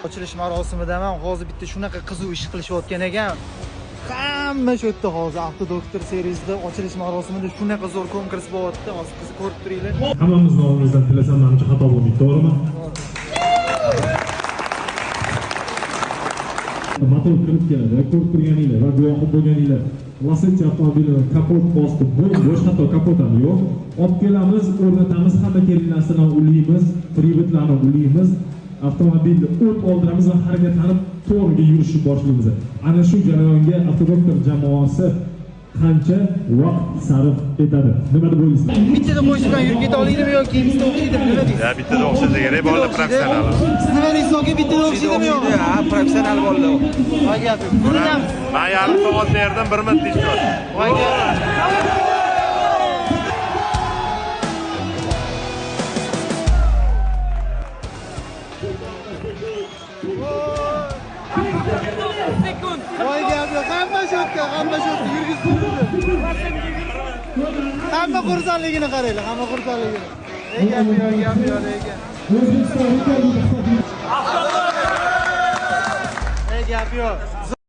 Ochilish marosimidaman. Hozir bitta shunaqa qiziq ish qilishayotgan ekan. Hamma shu yerda hozir Avtodoktor servisida ochilish marosimida shunaqa zo'r konkurs bo'lyapti. Hozir qizni ko'rib turinglar. Hammamiz nomimizdan tilasam, menimcha xato bo'lmaydi, to'g'rimi? Motor kirib keladi, ko'rib turganinglar va guvohi bo'lganinglar. Lacetti avtomobilini kapot osti bo'sh, hatto kapot ham yo'q. Olib kelamiz, o'rnatamiz, hamma kerakli narsalarni ulaymiz, privodlarni ulaymiz, avtomobilni o't oldiramiz va harakatlanib to'g'riga yurishni boshlaymiz. Ana shu jarayonga Avtodoktor jamoasi qancha vaqt sarf etadi? Nima deb o'ylaysizlar? Bittada qo'yish bilan yurib keta oladimi yoki ikkita o'xshaydimi? Nima deysiz? Ya bittada o'xshasa kerak, bolalar professional. Siz nima deysiz aka, bittada o'xshaydimi yo'qmi? Ha, professional bolalar. Voy gap yo'q. Birinamiz. Men yarim soat berdim, 1 minut ish ko'rdim. Voy gap. Voy gap yo'q. Hamma shu yerda, hamma shu yerda yurgizdi. Hamma xursandligini qaranglar, hamma xursandligini. Ey gap yo'q, gap yo'q, lekin. Ey gap yo'q.